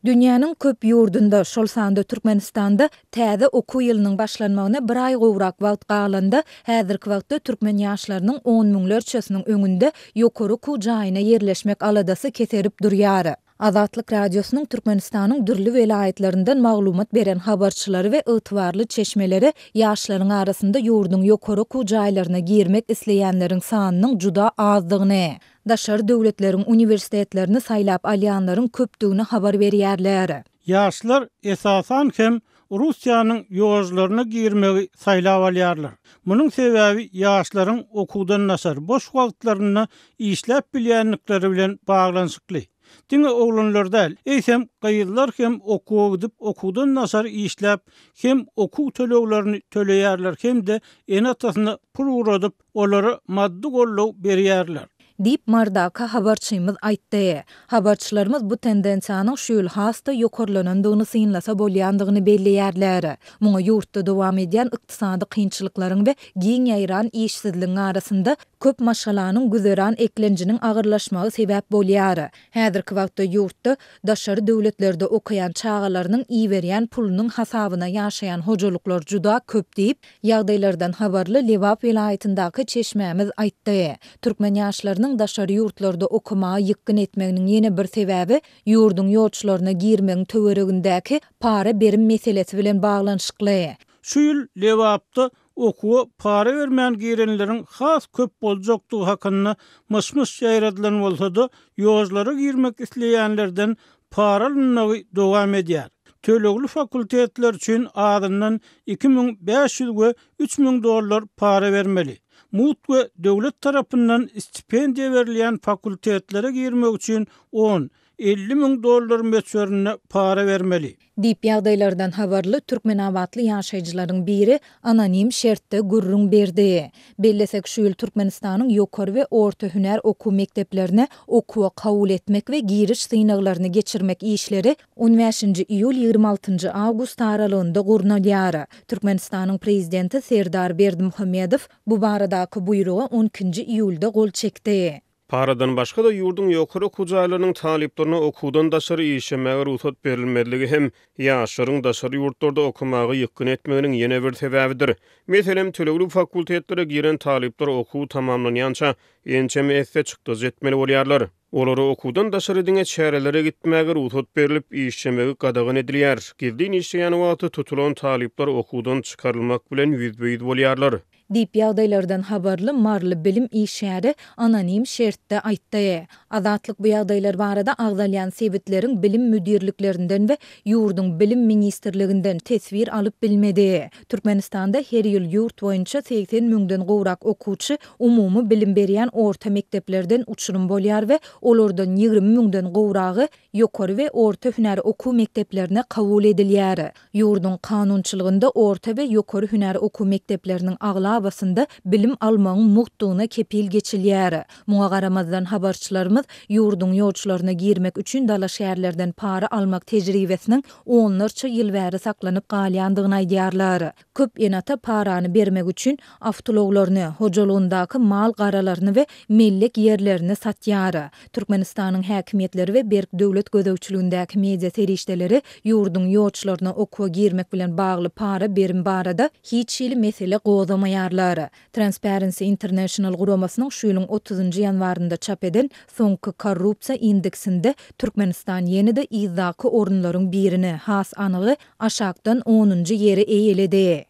Dünýäniň köp ýurdunda, şol sanda Türkmenistanda täze okuw ýylynyň başlanmagyna bir aý gowrak wagt galanda, häzirki wagtda türkmen ýaşlarynyň on müňlerçesiniň öňünde ýokary okuw jaýyna ýerleşmek aladasy keserip durýar. Azatlyk Radiosynyň Türkmenistanyň dürli welaýatlaryndan maglumat beren habarçylary we ygtybarly çeşmeleri ýaşlaryň arasynda ýurduň ýokary okuw jaýlaryna girmek isleýänleriň sanynyň juda azdygyny, daşary döwletleriň uniwersitetlerini saýlap alýanlaryň köpdügini habar berýärler. Ýaşlar esasan hem Russiýanyň ýožlaryna girmegi saýlap alýarlar. Munuň sebäbi ýaşlaryň okuwdan daşary boş wagtlarynda işläp bilýändikleri bilen baglanyşykly. Diňe oglanlar däl, eýsem gyzlar hem okuwa gidip okuwdan daşary işläp hem okuw töleglerini töleýärler hem-de ene-atasyna pul ugradyp olara maddy goldaw berýärler. Diýip, Mardaky habarçymyz aýtdy. Habarçylarymyz bu tendensiýanyň şu ýyl has-da ýokarlanandygyny synlasa bolýandygyny belleýärler. Muňa ýurtda dowam edýän ykdysady kynçylyklaryň we giň ýaýran işsizligiň arasynda köp maşgalanyň güzeran eklenjiniň agyrlaşmagy sebäp bolýar. Häzirki wagtda ýurtda daşary döwletlerde okaýan çagalarynyň iberýän pulunyň hasabyna ýaşaýan hojalyklar juda köp diýip, Ýagdaýlardan habarly Lebap welaýatyndaky çeşmämiz aýtdy. Türkmen ýaşlarynyň daşary ýurtlarda okamaga ýykgyn etmeginiň ýene bir sebäbi ýurduň ýolçularyna girmegiň töweregindäki para-berim meselesi bilen baglanyşykly. Şu ýyl Lebapda okuwa para bermän girenleriň has köp boljakdygy hakynda myş-myş ýaýradylan bolsa-da, ýožlara girmek isleýänlerden para alynmagy dowam edýär. Tölegli fakultetler üçin azyndan 2500 we 3000 dollar para bermeli. Mugt we döwlet tarapyndan stipendiýa berilýän fakultetlere girmek üçin on, 50 müň dollar möçberinde para bermeli. Diýip, ýagdaýlardan habarly türkmenabatly ýaşaýjylaryň biri anonim şertde gürrüň berdi. Bellesek, şu ýyl Türkmenistanyň ýokary we orta hünär okuw mekdeplerine okuwa kabul etmek we giriş synaglaryny geçirmek işleri on bäşinji iýul, 26 awgust aralygynda gurnalýar. Türkmenistanyň Prezidenti Serdar Berdimuhamedow bu baradaky buýruga on ikinji iýulda gol çekdi. Paradan başga-da, ýurduň ýokary okuw jaýlarynyň talyplaryna okuwdan daşary işlemäge rugsat berilmezligi hem ýaşlaryň daşary ýurtlarda okamaga ýykgyn etmeginiň ýene bir sebäbidir. Meselem, tölegli fakultetlere giren talyplar okuw tamamlanýança ençeme esse çykdajy etmeli bolýarlar. Olara okuwdan daşary diňe çärelere gitmäge rugsat berlip, işlemegi gadagan edilýär. Gizlin işleýän wagty tutulan talyplar okuwdan çykarylmak bilen ýüzbe-ýüz bolýarlar. Diýip, ýagdaýlardan habarly maryly bilim işgäri anonim şertde aýtdy. Azatlyk bu ýagdaýlar barada agzalýan sebitleriň bilim müdirliklerinden we ýurduň Bilim ministrliginden teswir alyp bilmedi. Türkmenistanda her ýyl ýurt boýunça 80 müňden gowrak okuwçy umumy bilim berýän orta mekdeplerden uçurym bolýar we olardan 20 müňden gowragy ýokary we orta hünär okuw mekdeplerine kabul edilýär. Ýurduň kanunçylygynda orta we ýokary hünär okuw mekdepleriniň aglabasynda bilim almagyň mugtdugyna kepil geçilýär. Muňa garamazdan, habarçylarymyz ýurduň ýolçularyna girmek üçin dalaşgärlerden para almak tejribesiniň onlarça ýyl bäri saklanyp galýandygyny aýdýarlar. Köp ene-ata parany bermek üçin awtoulaglaryny, hojalygyndaky mal-garalaryny we mellek ýerlerini satýar. Türkmenistanyň häkimiýetleri we berk döwlet gözegçiligindäki media serişdeleri ýurduň ýolçularyna okuwa girmek bilen bagly para berim barada hiç hili mesele gozgamaýarlar. Transparency International guramasynyň şu ýylyň otuzynjy ýanwarynda çap eden soňky korrupsiýa indeksinde Türkmenistan ýene-de yzdaky orunlaryň birini, has anygy, aşakdan onunjy ýeri eýeledi.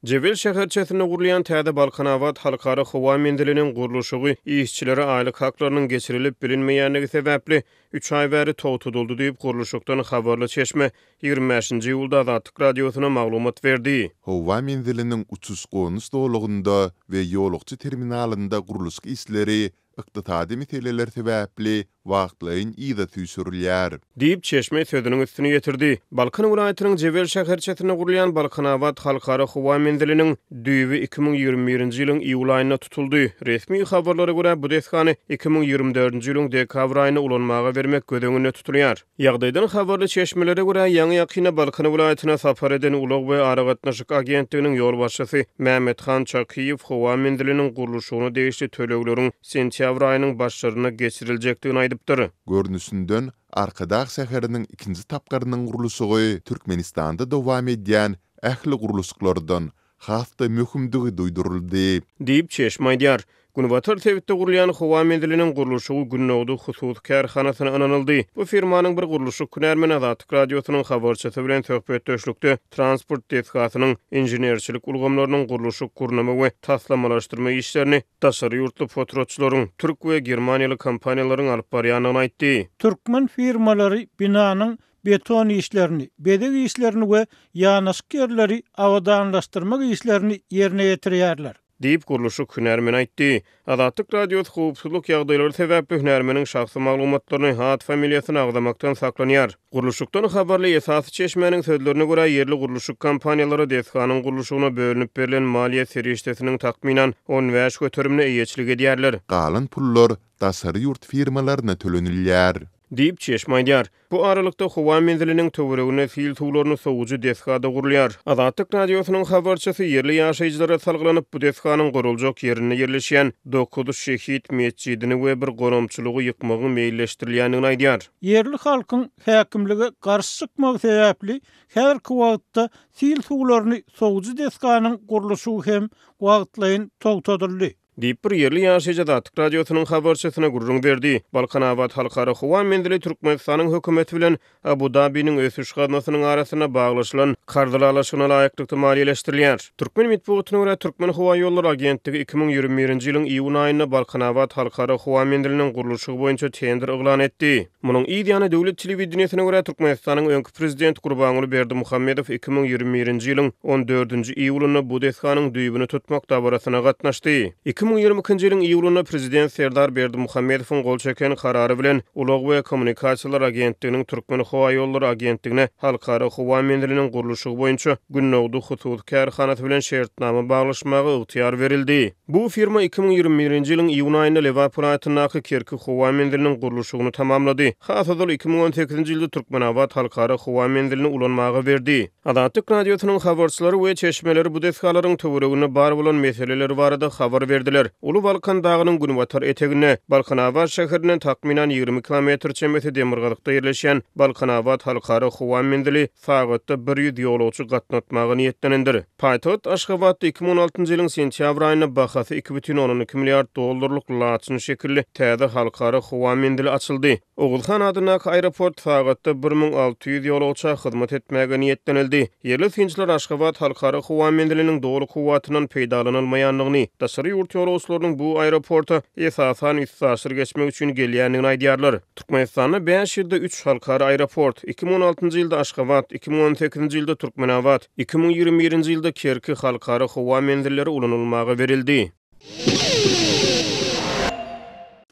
Jebel şäherçesinde gurulýan täze Balkanabat halkara howa menziliniň gurluşygy işçilere aýlyk haklarynyň geçirilip bilinmeýändigi sebäpli, üç aý bäri togtadyldy diýip, gurluşykdan habarly çeşme 25-nji iýulda Azatlyk Radiosyna maglumat berdi. Howa menziliniň uçuş-gonuş zolagynda we ýolagçy terminalynda gurluşyk işleri ykdysady meseleler sebäpli wagtlaýyn yza süýşürilýär. Diýip, çeşme sözüniň üstüni ýetirdi. Balkan welaýatynyň Jebel şäherçesinde gurulýan Balkanabat halkara howa menziliniň düýbi 2021-nji ýylyň iýul aýynda tutuldy. Resmi habarlara görä, bu desgany 2024-nji ýylyň dekabr aýynda ulanmaga bermek göz öňünde tutulýar. Ýagdaýdan habarly çeşmelere görä, ýaňy-ýakynda Balkan welaýatyna sapar eden Ulag we aragatnaşyk agentliginiň ýolbaşçysy Mämmethan Çakyýew howa menziliniň gurluşygyna degişli tölegleriň sentýabr aýynyň başlarynda geçiriljekdigini aýdypdy. aýdypdyr. Görnüşinden, Arkadag şäheriniň ikinji tapgyrynyň gurluşygy Türkmenistanda dowam edýän ähli gurluşyklardan has-da möhümdigi duýduryldy. Diýip, çeşme aýdýar. Günbatar sebitde gurulýan howa menziliniň gurluşygy Gündogdy hususy kärhanasyna ynanyldy. Bu firmanyň bir gurluşyk hünärmeni Azatlyk Radiosynyň habarçysy bilen söhbetdeşlikde transport desgasynyň inženerçilik ulgamlarynyň gurluşyk, gurnama we taslamalaşdyrma işlerini daşary ýurtly potratçylaryň, türk we germaniýaly kompaniýalaryň alyp barýandygyny aýtdy. Türkmen firmalary binanyň beton işlerini, bezeg işlerini we ýanaşyk ýerleri abadanlaşdyrmak işlerini ýerine ýetirýärler. Diýip, gurluşyk hünärmeni aýtdy. Azatlyk Radiosy howpsuzlyk ýagdaýlary sebäpli hünärmeniň şahsy maglumatlaryny, at-familiýasyny agzamakdan saklanýar. Gurluşykdan habarly esasy çeşmäniň sözlerine görä, ýerli gurluşyk kompaniýalary desganyň gurluşygyna bölünip berlen maliýe serişdesiniň takmynan 15 göterimine eýeçilik edýärler. Galan pullar daşary ýurt firmalaryna tölenilýär. Diýip, çeşme aýdýar. Bu aralykda, howa menziliniň töwereginde sil suwlaryny sowujy desga-da gurulýar. Azatlyk Radiosynyň habarçysy ýerli ýaşaýjylara salgylanyp, bu desganyň guruljak ýerinde ýerleşýän Dokuz şehit metjidini we bir gonamçylygy ýykmagyň meýilleşdirilýändigini aýdýar. Ýerli halkyň häkimlige garşy çykmagy sebäpli, häzirki wagtda sil suwlaryny sowujy desganyň gurluşygy hem wagtlaýyn togtadyldy. Diýip, bir ýerli ýaşaýjy Azatlyk Radiosynyň habarçysyna gürrüň berdi. Balkanabat Halkara howa menzili Türkmenistanyň hökümeti bilen Abu-Dabiniň ösüş gaznasynyň arasynda baglaşylan karz ylalaşygyna laýyklykda maliýeleşdirilýär. Türkmen metbugatyna görä, Türkmenhowaýollary agentligi 2021-nji ýylyň iýun aýynda Balkanabat Halkara howa menziliniň gurluşygy boýunça tender yglan etdi. Munuň yz ýany, döwlet telewideniýesine görä, Türkmenistanyň öňki prezidenti Gurbanguly Berdimuhamedow 2021-nji ýylyň on dördünji iýulynda bu desganyň düýbüni tutmak dabarasyna gatnaşdy. 2022-nji ýylyň iýulynda prezident Serdar Berdimuhamedowyň gol çeken karary bilen Ulag we kommunikasiýalar agentliginiň Türkmenhowaýollary agentligine Halkara howa menziliniň gurluşygy boýunça Gündogdy hususy kärhanasy bilen şertnama baglaşmaga ygtyýar berildi. Bu firma 2021-nji ýylyň iýun aýynda Lebap welaýatyndaky Kerki howa menziliniň gurluşygyny tamamlady. Has ozal 2018-nji ýylda Türkmenabat halkara howa menzilini ulanmaga berdi. Azatlyk Radiosynyň habarçylary we çeşmeleri bu desgalaryň töwereginde bar bolan meseleler barada habar berdiler. Uly Balkan dagynyň günbatar eteginde, Balkanabat şäherinden takmynan 20 kilometr çemesi demirgazykda ýerleşýän Balkanabat halkara howa menzili sagatda 100 ýolagçy gatnatmaga niýetlenendir. Paýtagt Aşgabatda 2016-njy ýylyň sentýabr aýynda bahasy 2,2 milliard dollarlyk laçyn şekilli täze halkara howa menzili açyldy. Oguzhan adyndaky aeroport sagatda 1600 ýolagça hyzmat etmäge niýetlenildi. Ýerli synçylar Aşgabat halkara howa menziliniň doly kuwwatyndan peýdalanylmaýandygyny, daşary ýurt ýolagçylarynyň bu aeroporta esasan üstaşyr geçmek üçin gelýändigini aýdýarlar. Türkmenistanda bäş ýylda üç halkara aeroport, 2016-njy ýylda Aşgabat, 2018-nji ýylda Türkmenabat, 2021-nji ýylda Kerki halkara howa menzilleri ulanylmaga berildi.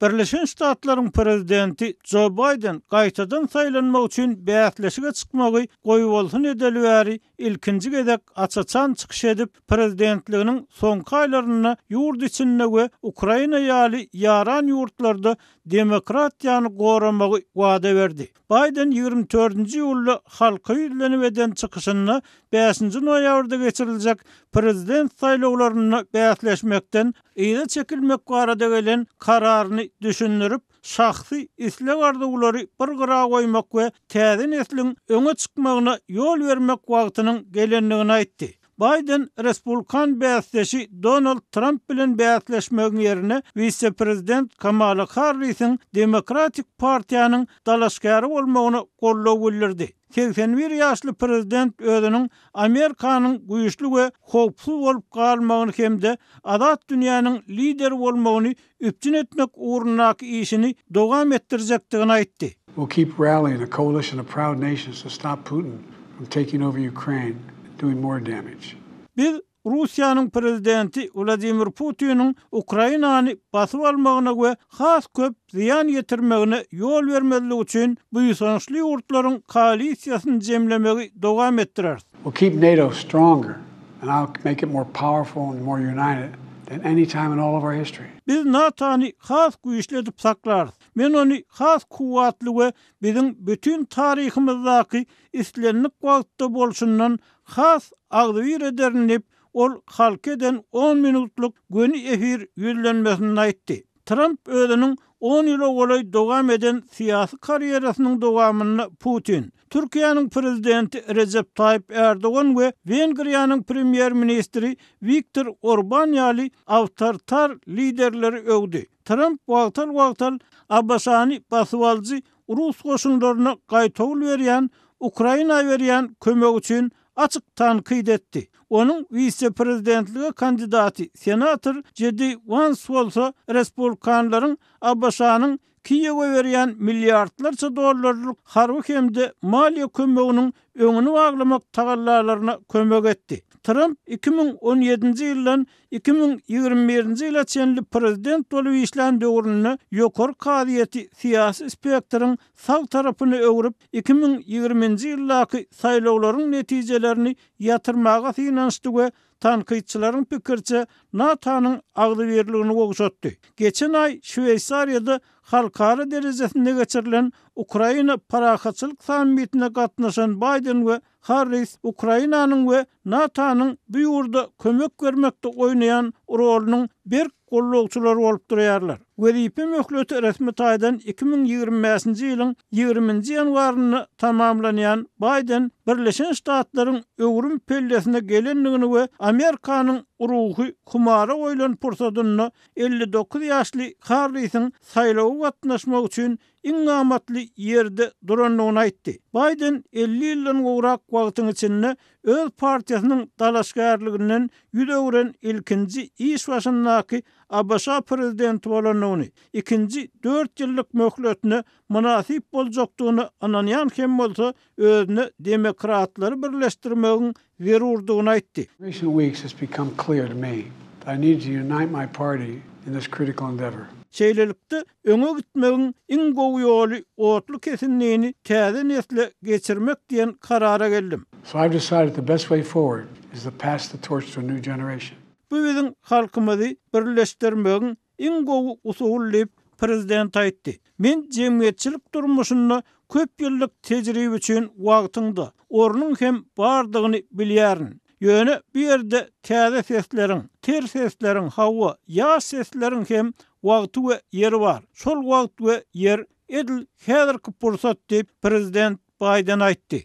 Birleşen Ştatlaryň prezidenti Jo Baýden gaýtadan saýlanmak üçin bäsleşige çykmagy goýbolsun edeli bäri ilkinji gezek aç-açan çykyş edip, prezidentliginiň soňky aýlarynda ýurt içinde we Ukraina ýaly ýaran ýurtlarda demokratiýany goramagy wada berdi. Baýden 24-nji iýulda halka ýüzlenip eden çykyşynda bäşinji noýabrda geçiriljek prezident saýlawlarynda bäsleşmekden yza çekilmek barada gelen kararyny düşündirip, şahsy isleg-arzuwlary bir gyra goýmak we täze nesliň öňe çykmagyna ýol bermek wagtynyň gelendigini aýtdy. Baýden respublikan bäsdeşi Donald Tramp bilen bäsleşmegiň ýerine wise-prezident Kamala Harrisiň Demokratik partiýanyň dalaşgäri bolmagyna goldaw bildirdi. 81 ýaşly prezident özüniň Amerikanyň güýçli we howpsuz bolup galmagyny hem-de azat dünýäniň lideri bolmagyny üpjün etmek ugrundaky işini dowam etdirjekdigini aýtdy. We'll keep rallying a coalition of proud nations to stop Putin from taking over Ukraine and doing more damage. Biz Russiýanyň prezidenti Wladimir Putiniň Ukrainany basyp almagyna we has köp zyýan ýetirmegine ýol bermezlik üçin buýsançly ýurtlaryň koalisiýasyny jemlemegi dowam etdireris. We'll keep NATO stronger and I'll make it more powerful and more united than any time in all of our history. Biz NATO-ny has güýçli edip saklarys. Men ony has kuwwatly we biziň bütin taryhymyzdaky islendik wagtda bolşundan has agzybir ederin diýip, ol halka eden on minutlyk göni efir ýüzlenmesinde aýtdy. Tramp özüniň on ýyla golaý dowam eden syýasy karýerasynyň dowamynda Putin, Türkiýäniň Prezidenti Rejep Taýyp Ärdogan we Wengriýanyň Premýer-ministri Wiktor Orban ýaly awtoritar liderleri öwdi. Tramp wagtal-wagtal ABŞ-ny basybalyjy rus goşunlaryna gaýtawul berýän Ukraina berýän kömegi üçin açyk tankyt etdi. Onuň wise-prezidentlige kandidaty senator Jedi Wans bolsa respublikanlaryň ABŞ-nyň Kiýewe berýän milliardlarça dollarlyk harby hem-de maliýe kömeginiň öňüni baglamak tagallalaryna kömek etdi. Tramp 2017-nji ýyldan 2021-nji ýyla çenli prezident bolup işlän döwründe ýokary kazyýeti syýasy spektriň sag tarapyna öwrüp, 2020-nji ýyldaky saýlawlaryň netijelerini ýatyrmaga synanyşdy we tankytçylaryň pikiriçe, NATO-nyň agzybirligini gowşatdy. Geçen aý Şweýsariýada halkara derejesinde geçirilen Ukraina parahatçylyk sammitine gatnaşan Baýden we Harris Ukrainanyň we NATO-nyň bu ýurda kömek bermekde oýnaýan rolunyň berk gollagçylary bolup durýarlar. Wezipe möhleti resmi taýdan 2025-nji ýylyň ýigriminji ýanwarynda tamamlanýan Baýden Birleşen Ştatlaryň öwrüm pellesine gelendigini we Amerikanyň ruhy humara goýlan pursadynda 59 ýaşly Harrisiň saýlawa gatnaşmak üçin iň amatly ýerde durandygyny aýtdy. Baýden 50 ýyldan gowrak wagtyň içinde öz partiýasynyň dalaşgärliginden ýüz öwren ilkinji iş başyndaky ABŞ prezidenti bolandygyny, ikinji dört ýyllyk möhletine mynasyp boljakdygyna ynanýan hem bolsa, özüne demokratlary birleşdirmegiň zerurdygyny aýtdy. Recent weeks it's become clear to me that I need to unite my party in this critical endeavor. Şeýlelikde, öňe gitmegiň iň gowy ýoly otly kesindini täze nesle geçirmek diýen karara geldim. So I've decided the best way forward is to pass the torch to a new generation. Bu biziň halkymyzy birleşdirmegiň iň gowy usuly diýip, prezident aýtdy. Men jemgyýetçilik durmuşynda köp ýyllyk tejribe üçin wagtyň-da, ornuň hem bardygyny bilýärin. Ýöne bu ýerde täze sesleriň, ter sesleriň, hawa, ýaş sesleriň hem wagty we ýeri bar. Şol wagt we ýer edil häzirki pursat diýip, prezident Baýden aýtdy.